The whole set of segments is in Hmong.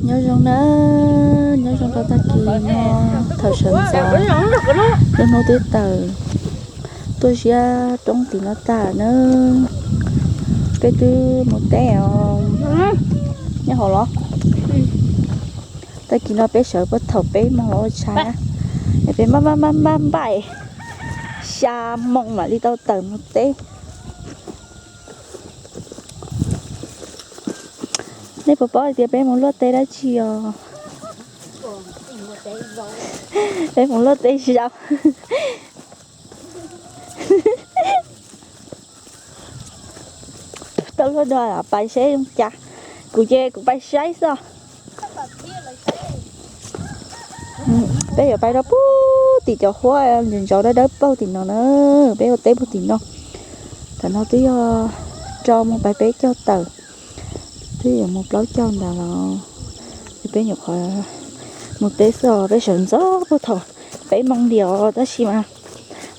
Nyob zoo na, nyob zoo rau tag kis no, thaum sawv ntxov lub hnub twb tawm tuaj ziab roob tim no tag na. Peb twb mus teb os. Nyob hauv los? Tag kis no peb sawv puag thaum peb moos los ua tshais, es peb maj maj maj maj npaj xya moos mam li tau tawm mus teb. Nej puas paub hais tias peb mus luaj teb dab tsi os? Peb mus luaj teb zaub. Tau luaj dua pais saib zoo cas. Kuv ces kuv pais saib xwb. Peb yuav pais rau puag tim cov huab ntsaum ntsaum dawb dawb paug tim no na. Peb ua teb puag tim no. Tam no twb yog rau mus pais peb caug tawm, twb yuav mus plaub caug ntawd los. Peb nyuam qhuav mus teb xwb os, peb sawv ntxov puag thaum peb moos li os, tab sis mas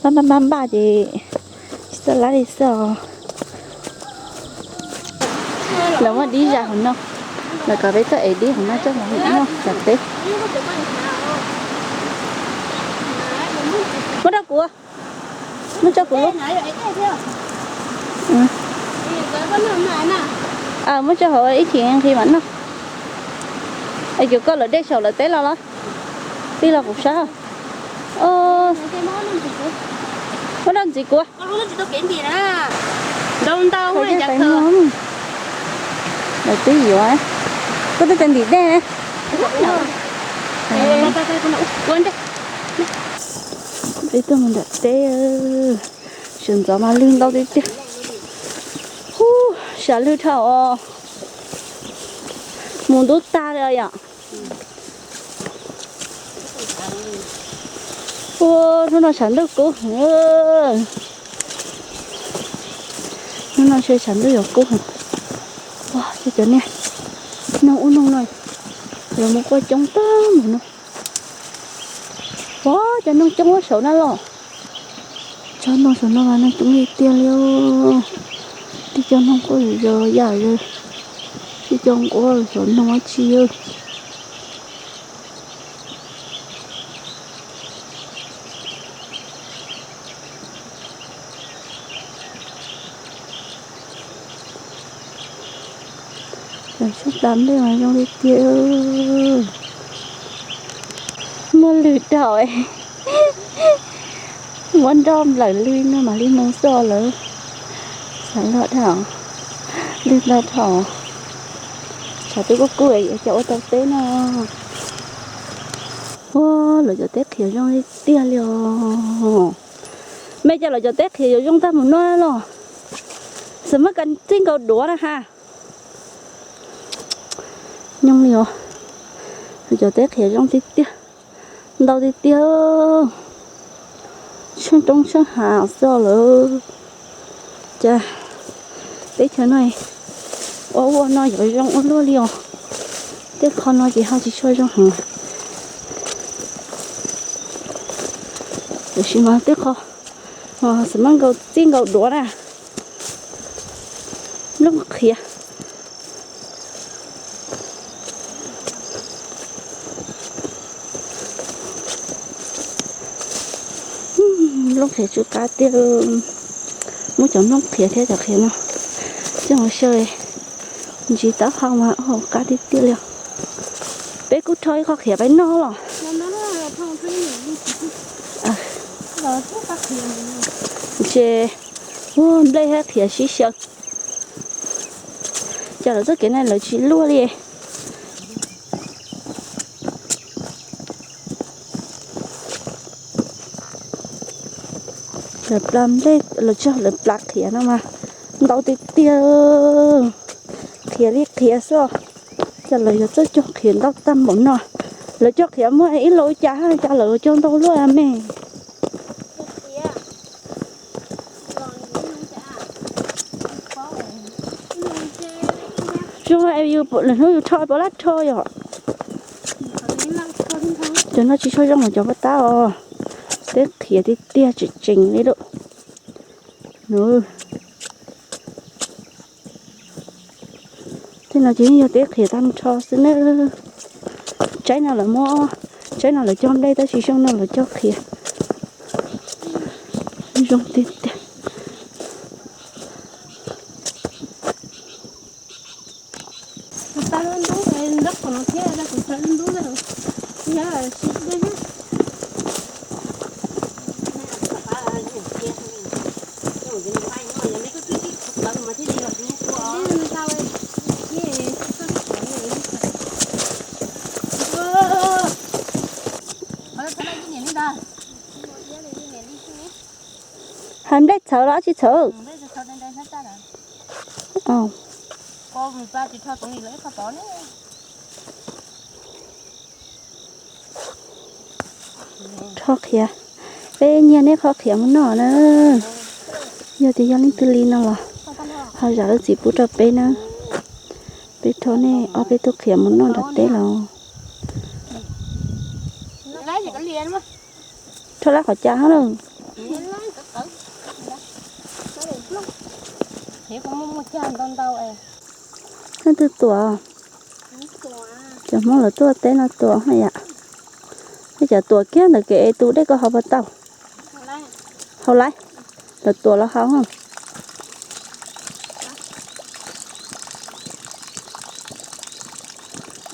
maj maj maj npaj ces tsis txawj laib li xwb os. Lawv muaj dib zam hauv no, lawv kom peb tuaj ev dib hauv no coj mus noj tom teb. Muab rau kuv, muab rau kuv lub. Muab rau hauv ib chim nqhis mam noj. Es cov koj lawv dej saum lawv teb los los? Tij los kuv sab. Muab rau ntxiv kuv. Lawv twb yuav, koj twb tsis ntim dej ne. Peb tuaj mus nram teb, sawv ntxov mas lwg ntau tiag tiag. Hu, sab lwg dhau os. Mus ntub tag li os yom. Ua, hnub no tshav ntuj kub heev. Hnub no ntshe tshav ntuj yuav kub heev. Ua, cov niag noog ub noog no, lawv muab kuaj coob tag mus no. Ua, cov noog coob ua saud na los. Tsob noog saum no mas noog coob li tiag li. Tib co noog quaj zom zaws, tib co nquab saum noog dab tsi. Cov sab tas nplej mas zoo li tiag. Muaj lwg dhau, muab nroj nplawm lwg no mam li mus xwb lawm. Tshav loj dhau, lwg ntau dhau. Tshav twb kub kub es yuav cas ua tau teb no. Ua, lawv cov teb qhiav zoo li tiag li os. Mej, cas lawv cov teb qhiav yuav zoo tag mus no los? Xav muab kav txij nkaus duav na ha. Nyob li os, lawv cov teb qhiav zoo tiag tiag, ntau tiag tiag. Tsheej roob tsheej hav xwb lawm. Cas teb chaws no ua ua no yuav zoo ua luaj li os. Tej qho no ces ho tsis tshua zoo heev. Tiam sis mas tej qho xav muab nkaus txij nkaus duav na. Nplooj qhiav. Nplooj qhiav tsw qab tiag. Muab cov nplooj qhiav thiab cov qhiav no coj mus xyaw ntsis taub hau mas qab tiag tiag li. Peb kuj rho ib qho qhiav peb noj los. Ntshe nplej thiab qhiav sib xyaw. Cas lawv txoj kev no lawv tsis luaj li. Lawv plas nplej, lawv tso lawv plas qhiav no mas ntau tiag tiag, qhiav li qhiav xwb. Cas lawv yuav txawj cog qhiav ntau tag npaum no? Lawv cog qhiav muaj ib los ua cas, cas lawv cog ntau luaj me. Zoo, lwm hnub yus rho puas laj rho yom. Cov no tsis tshua zoo los cov paj tab os. Teb qhiav tiag tiag tseem tseem li lawm. No ces yog teb qhiav tag nrho xwb na. Tsaib no lawv muab, tsaib no lawv cog nplej tab sis xyoo no lawv cog qhiav. Zoo tiag tiag. Hais nplej txhawv los tsis txhawv? Rho qhiav, peb nyiag neb qhov qhiav mus noj na. Yog tias yog leej twg li no los ho zam lub txim pub rau peb na. Peb rho nej ob peb tug qhiav mus noj nram teb los. Rho lab qhov cas hab na. Leej twg tuam? Cov Hmoob lawv tuaj teb no tuam haj yam. Haj yam tuam kiag ntawm kev es tus dej koj haus puas tau? Haus laiv, lawv tuam los haus.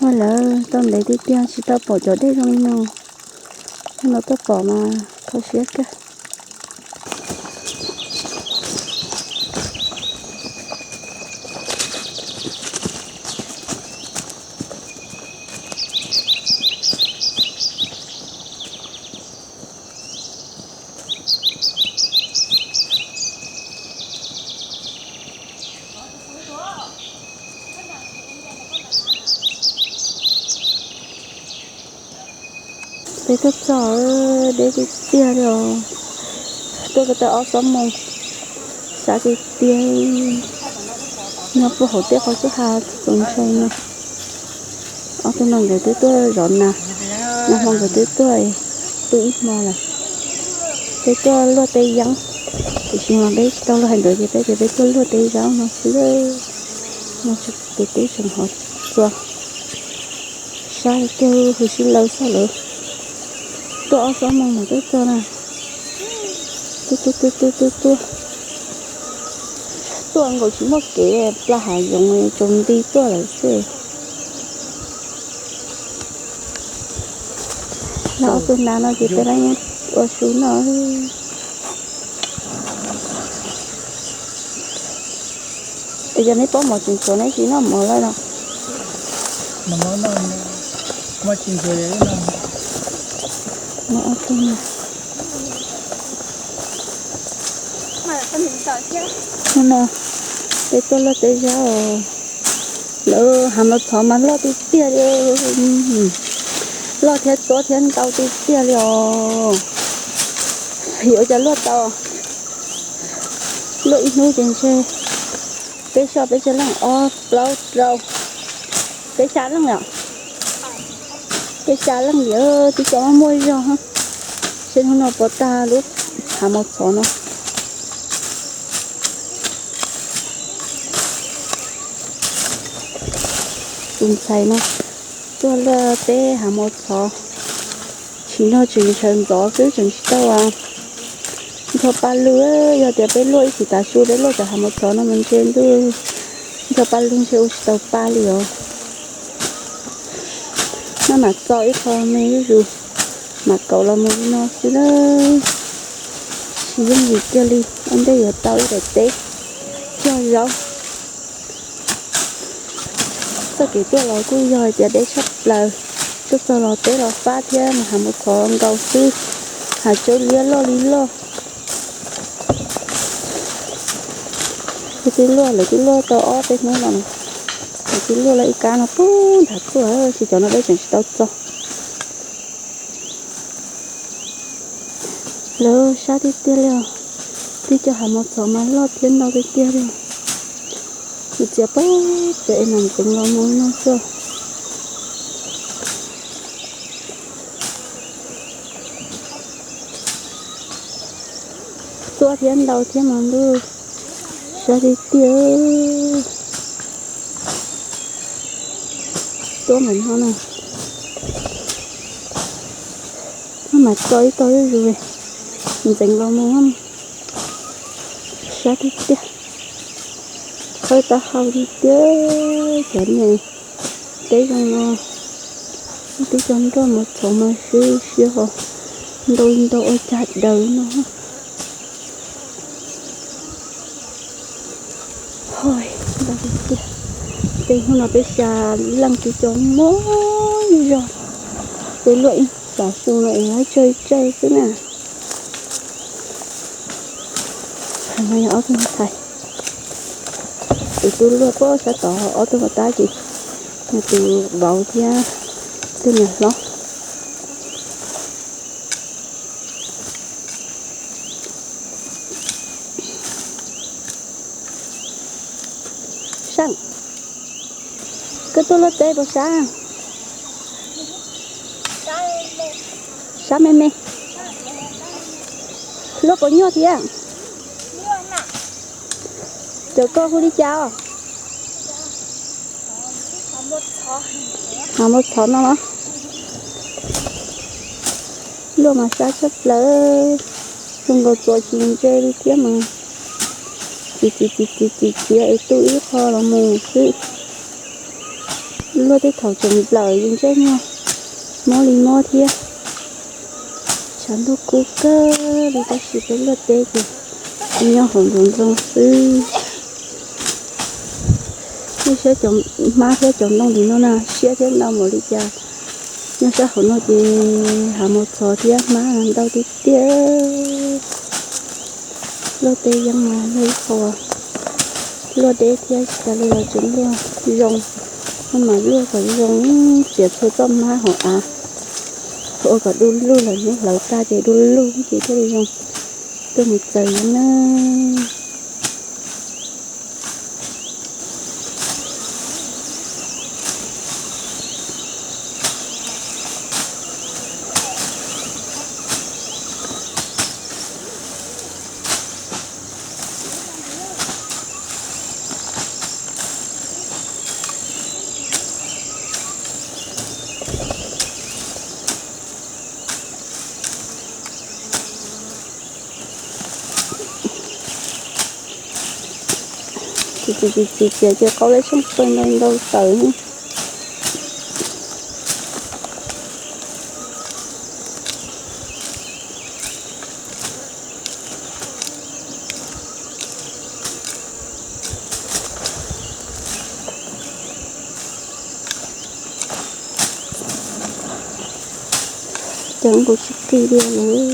Ua lawv tau ntev tiag tiag tsis tau pom cov dej zoo li no. Hnub no tuaj pom mas kho siab kawg. Peb tuaj txog deb tiag tiag li os. Tuaj ko taw ob xuab moos, sab tiag tiag. Nyob puag hauv tej qhov kwj ha txoos ntshai no. Ob tug no nkawd twb tuaj zov nas, nag hmo nkawd twb tuaj tu ib hmo lawm. Peb tuaj luaj teb yeeb, tiam sis mas peb tsis tau luag hais ntawd ces peb tias peb tuaj luaj teb zaub no xwb. No tus teb tseem hov txua, sab tiag, hws sib law xwb lawm. Tuaj ob xuab moos mas tuaj txog na. Tuaj tuaj tuaj tuaj tuaj tuaj, tuaj nkaus tsis muaj kev, plas hav zoov tsaus nti tuaj lawm xwb. Los ob tug nas no ces peb lab ua su noj. Es yog neb paub mov tseem txhuav neb tsis noj mov lawm no? Hnub no peb tuaj luaj teb zaub, lawv hav mos txhov mas loj tiag tiag li. Loj thiab tuab thiab ntau tiag tiag li os. Yuav ua cas luaj tau, luaj ib hnub ces ntshe peb soj peb tsawg leej, ob plaub rau, peb xya leej li. Peb xya leej li, twb tsis muaj zog. Seb hnub no puas tag lub hav mos txhov no. Tus ntxhais no tuaj luaj teb hav mos txhov, tsim nyog tseem ntshaw ntxov xwb tseem tsis tau ncho paj lug. Yog tias peb luaj ib chim tav su peb luaj cov hav mos txhov no mas ntshe ntuj ncho paj lug ntshe ua tsis tau paj li os. Maj mam txo ib qho me zuj zus, mam kaum los mus li no xwb na. Tsis yooj yim kiag li, ua ntej yuav tau ib daim teb cog zaub. Txoj kev tuaj los kuj yog hais tias deb tshaj plaws, tuaj txog los teb los fab thiab mas hav mos txhov nkaus xwb, hav tsawb liab loj li loj. Lawv twb luaj, lawv twb luaj tau ob peb hnub no, lawv twb luaj lawm ib kab no puag nrad tuaj, tsis cov no peb tseem tsis tau txog. Lawv sab tiag tiag li os, twb cov hav mos txhov mas loj thiab ntau tiag tiag li. Kuv txiav pab pem es mam ntxeev los mus no xwb. Tuab thiab ntau thiab mas ntuj, sab tiag tiag. Tuab ntawm no na, maj mam tso ib tog zuj zus, ntxeev los mus sab tiag tiag. Khawb taub hau tiag tiag, cov niag teb zoo no, twb cov nroj mos txhov mas swb siab ho ntau ntau ua cag daws no. Hos, ntau tiag tiag. Tej hnub no peb xya leej ces cov muaj zog, peb luaj ib xav xyoo no es tsawg tsawg xwb na. Ob tug thais, tus tub luaj puag sab tod, ob tug hauv tab ces nws tus vauv thiab tus niam hlob. Sab, koj tuaj luaj teb puas sab? Sab me me. Luaj puas nyuaj thiab? Cov koj hu li cas os? Mas muaj txhov no los. Luaj mas sab tshaj plaws, zoo nkaus txuas tsis ntse li thiab mas. Txiav txiav txiav txiav txiav es tu ib qho los mus xwb. Luaj tej thaum tseem nplawm li ntsej muag, mob li mob thiab. Tshav ntuj kub kawg li tab sis peb luaj teb ces nyob hauv ntxoov ntxoo xwb. Nej saib cov hmab thiab cov ntoo tim no na, siab thiab ntau npaum li cas. Nyob sab hauv no ces hav mos txhov thiab hmab ntau tiag tiag. Luaj teb yeej mas luaj ib qho, luaj deb thiab tsis tas li los tseem luaj zoo. Maj mam luaj kom zoo, txiav txhua txoj hmab hauv av, ua kom du lug lawm hnub hlawv tag ces du lug ces thiaj li zoo. Tuaj mus txaws yeeb na. Txiav txiav txiav txiav ces qau leb tsheej pawg ntau ntau tawm. Cov nkaus tsis qis li lawm.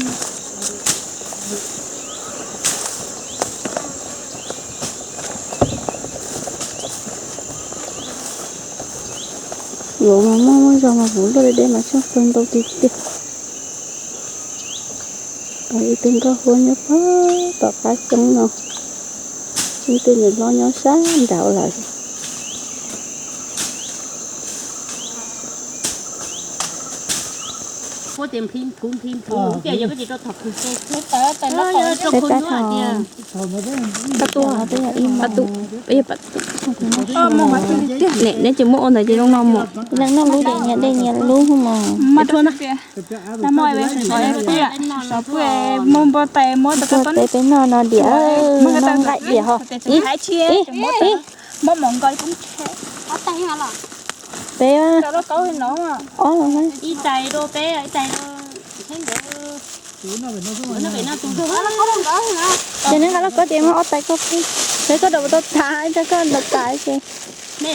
Luav mas muaj muaj zog mas kuv luaj deb deb mas tsheej pawg ntau tiag tiag. Ib tug nkauj huab nyob puag tom qab xyoob no, ib tug niam hlob nyob sab nraud lawm. Neb tsis muab ua ntawd ces zoo no mus. Leej noj lub ces nyias dej nyias lub mus. Tuaj teb peb noj no diam, noj nqaij diam ho. Ib, ib, peb, ob los na. Ces neb nqa lauj kaub ces muab ob tais koj pub, peb koj rau tau tas, ib rau koj ntaus tas ces. Cov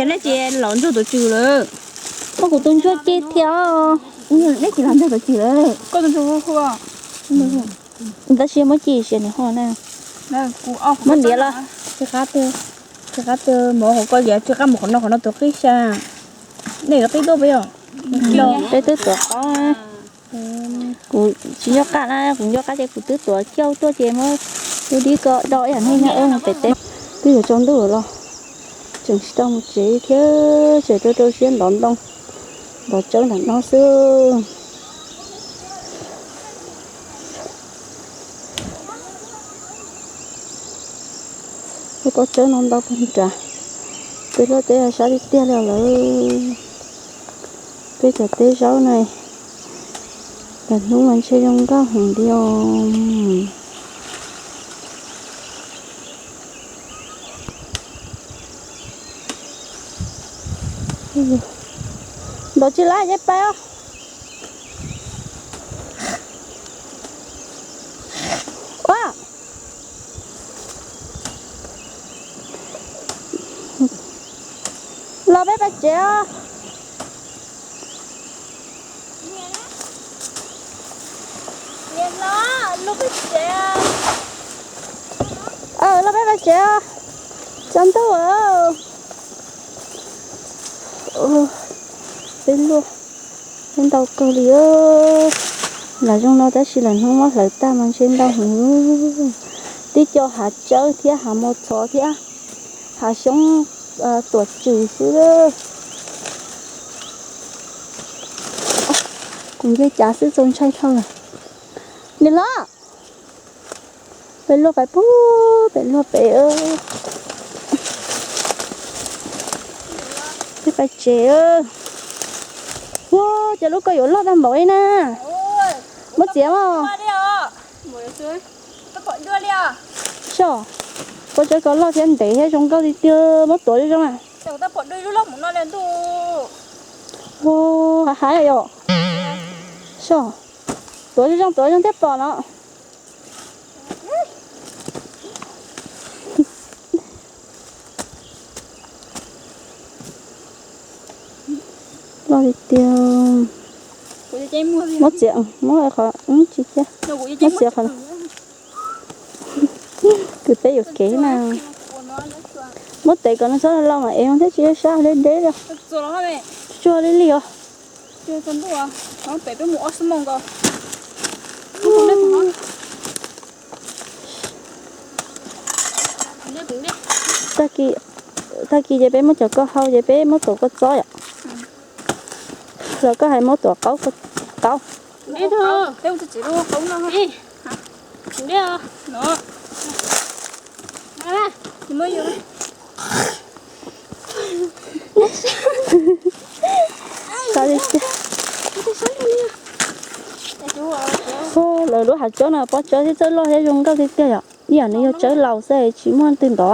nej ces los ntsuag tuav tswm lawm. Koj kuv tus ntsuag cig thiab. Nej tsis los ntsuag tuav tswm lawm. Tab sis muab cig siav nws ho na. Muab ntiav los. Tsis qab twg, mov hauv koj liam tsis qab mus qhov no qhov no tuav qib xya. Nej yuav qib tuaj peb os. Peb twb tuav qab. Kuv tsis nco qab na, kuv nco qab ces kuv twb tuav cauj tuaj ces muab tus dib ko do ib yam neeg nyob ua mus pem teb. Twb yuav tsaus ntuj los tseem tsis tau mus tsev thiab, tseem rau rau siab ntov ntoo ntov tsawb nram no xwb. Lub pob tsawb no ntau puag nrad, Peb luaj teb sab tiag tiag li lawm. Peb cov teb zaub na, lwm hnub mas ntshe zoo nkauj heev li os. Ntaus tsis lawm, yeej pais os. Ua, los peb pais tsev os. Los peb pais tsev os. Tsaus ntuj. Peb luaj, peb ntau kawg li. Lam zoo no tab sis lwm hnub muab hlawv tag mas ntshe ntau heev. Tib co hav tsawb thiab hav mos txhov thiab hav xyoob tuam tswm xwb. Kuv nce cav xwb txaus ntshai dhau lawm. Niam hlob, peb luaj pais pub pem luaj pem. Peb pais tsev. Ua, cov lub ko yuav loj tag npaum li na. Muab txiav mas. Soj, koj tsev ko loj thiab ntev thiab zoo nkauj tiag tiag, muab tuav zoo zoo na. Ua, hav hav yom. Soj, tuav zoo zoo, tuav zoo thiab pom no. Loj tiag tiag. Muab txiav, muab qhov, tsis cia, muab txiav qhov. Kwv peb yuam kev na. Muab tev kom nws txhob laus mas ev thiab tsis sab deb deb li. Tsuag li li os. Tag kis ces peb muab cov ko hau ces peb muab tuav kua txob yom. Los koj hais muab tuav qaub, qaub. Lawv lub hav tsawb no pob tsawb thiab txawj loj thiab zoo nkauj tiag tiag yom. Ib yam nws yog tsawb laus xwb tsis muaj twg ntov.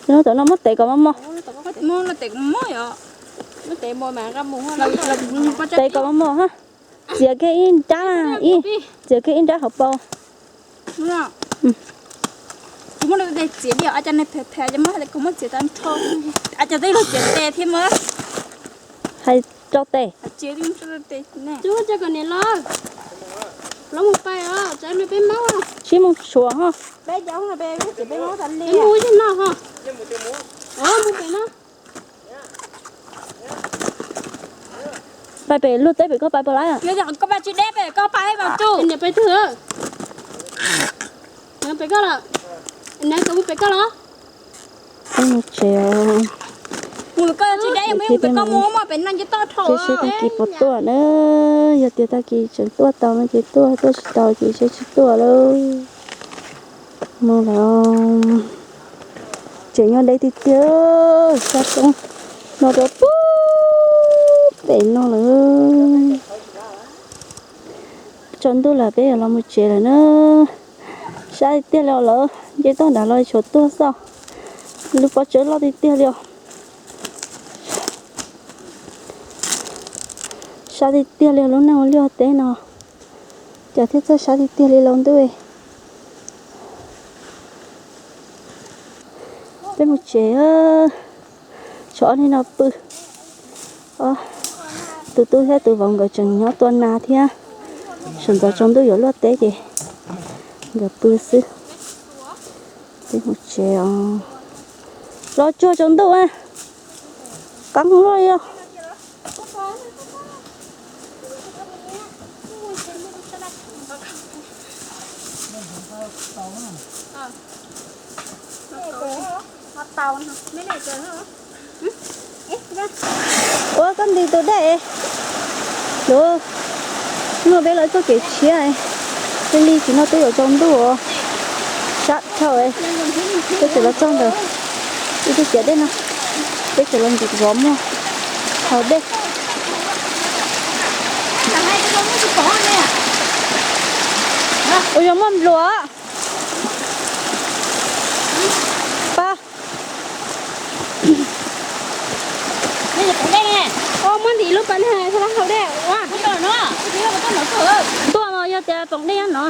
Tom no muab tev kom mos mos. Tev kom mos mos ha. Txiav kiag ib nrab, ib, txiav kiag ib nrab hauv paus. Hais rau tes. Sib mus tshuav ho. Pais pem luag teb pem koj pais puas lawm? Pais twg? Pem koj los? Peb mus tsev, seb tag kis puas tuaj na. Yog tias tag kis tseem tuaj tau no ces tuaj, tuaj tsis tau ces seb tsis tuaj lawm. Mus lawm. Tseem nyob deb tiag tiag, sab roob no rau pub pem no lawm. Tsaus ntuj lawm peb yuav los mus tsev lawm na. Sab tiag tiag li lawm, nce toj nrad los tshuav tuag xwb. Lub pob tsawb loj tiag tiag li os. Sab tiag tiag li lub neej ua liaj teb no, cas thiaj txawj sab tiag tiag li los ntuj. Peb mus tsev, tshuav ob niag no pw. Tus tub thiab tus vauv nkawd tseem nyob tua nas thiab, sawv ntxov tsaus ntuj yuav luaj teb ces nkawd pw xwb. Peb mus tsev os. Los tsuag tsaus ntuj, qab luaj li os. Ua koj nti tus dej luv, no peb lawv txoj kev tshiab, peb li tsis no twb yuav tsaus ntuj os, sab dhau, peb tseem los txog ntawd. Ib tug ciav dej no, peb tseem los ntxuav zov muag haus dej. Ua zoo muaj nplua. Pa, muab ntim lub pas neeg, haus dej. Tuaj mas yog tias pom dej no.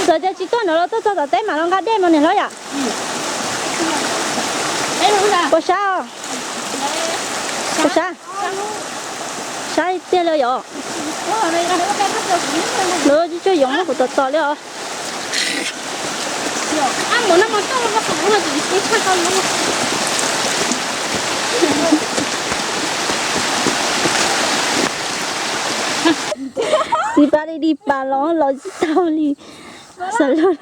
Txawm tias tsis tuaj no los tuaj txog tom teb mam los nqa dej mas niam hlob yom. Puas sab? Puas sab? Sab tiag li yom. Lawv tsis tsuag yoov muab kuv tom tom li os. Txiv pab li dig pas los los tsis tau li. Xav los,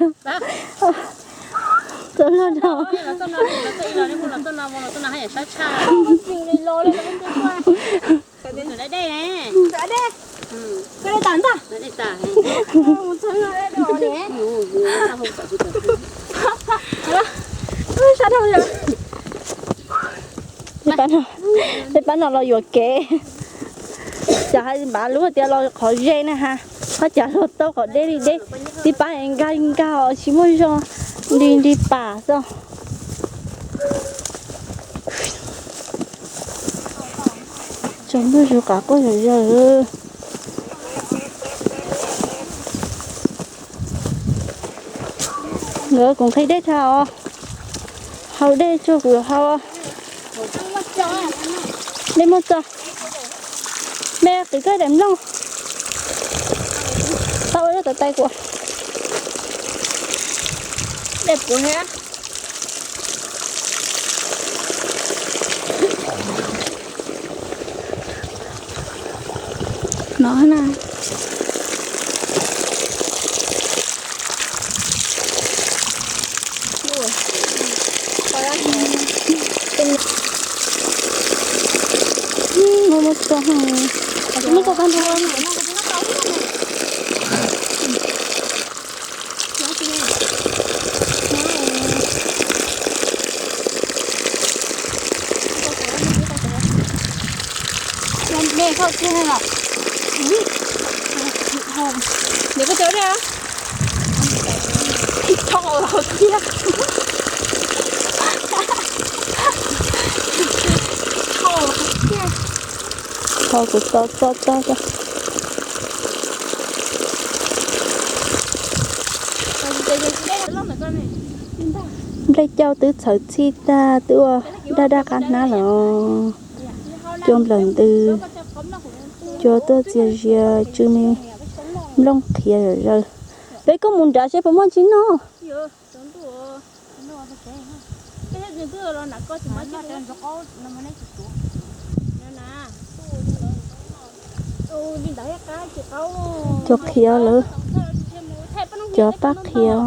xav los no. Peb pab no los yuam kev. Xyov hais npav lub tias los qhov ze na ha, ho cas los tau qhov deb li deb. Tib pab nkag nkag os tsis muaj zog, nti nti pas xwb. Tsaus ntuj zus qav quaj zom zaws. Nkawd kuv nqhis dej tag os. Haus dej tsuag kuv yuav haus. Dej muaj txog. Dej qhwv kawg daim nplooj. Tau ua lub tawv tais kuv. Dej puv thiab. No na. Muaj muaj txog, muaj txog tag nrho. Me koj thiab los? Nws koj cov dej. Thau thiab. Thau thiab. Thau kuv to to to to. Nplej cauj twb txhawv txhij tag, twb ua daj daj qab hnab lawm. Cua nplawm ntws, cua tuaj txias zias tsw me nplooj qhiav zom zaws. Peb koj mus nrad seb puas muaj ntsis noj. Cov qhiav lawm, cov paj qhiav.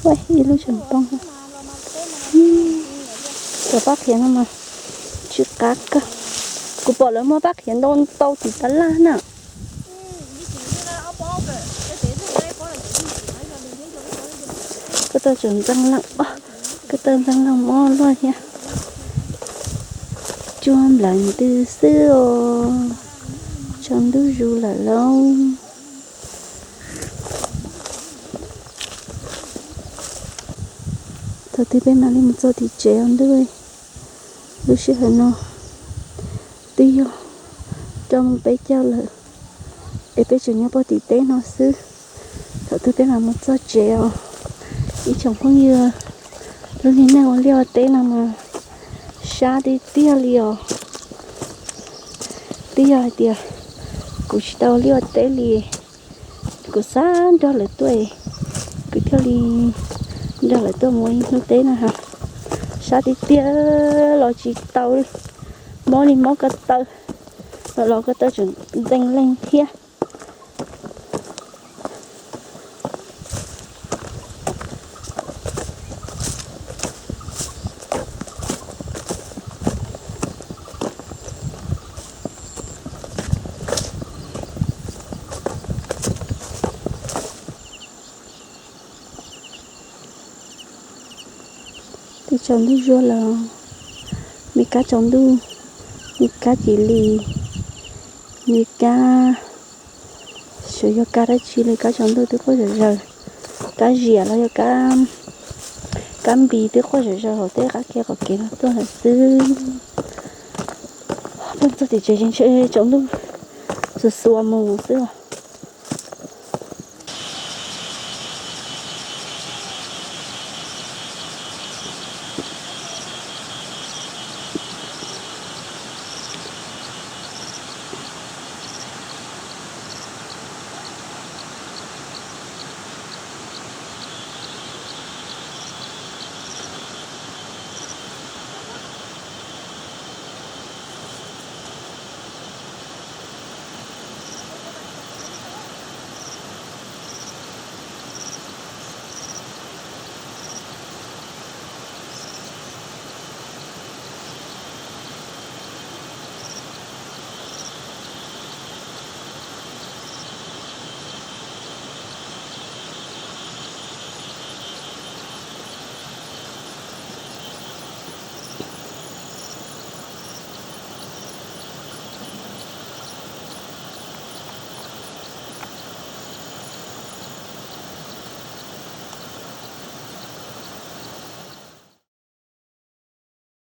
Ua ib lub tseem poob. Cov paj qhiav no mas tsis qab kawg. Kuv pom lawv muag paj qhiav ntau ntau tim tab laj na. Koj tau tseem ntxeev leej, koj tau ntxeev leej mob luaj thiab. Cua nplawm ntws xwb os. Tsaus ntuj zus lawm lauj. Thaum twg peb mam li mus txog tim tsev ua ntuj. Lub sij hawm no twb yog rau moos peb caug lawm, es peb tseem nyob puag tim teb no xwb. Thaum twg peb mam mus txog tsev os ib tsoom phooj ywg. Lub niag neej ua liaj ua teb no mas sab tiag tiag li os. Twb yog hais tias kuv tsis tau ua liaj ua teb li, kuv xav nrog lawv tuaj, kuv thiaj li nrog lawv tuaj mus ua ib hnub teb na ha. Sab tiag tiag, los tsis tau, mob li mob ko taw, los los ko taw tseem ntxeev leej thiab. Tej tsaus ntuj zuag los, me kab tsaus ntuj, me kab cis lis, me kab, xyov yog kab dab tsi li, kab tsaus ntuj twb quaj zom zaws. Kab ziam los yog kab npis twb quaj zom zaws hauv tej qab ke qhov kev no tuaj lawm xwb. Pheej txog tim tsev ces ntshe tsaus ntuj xuas xuas mus xwb os.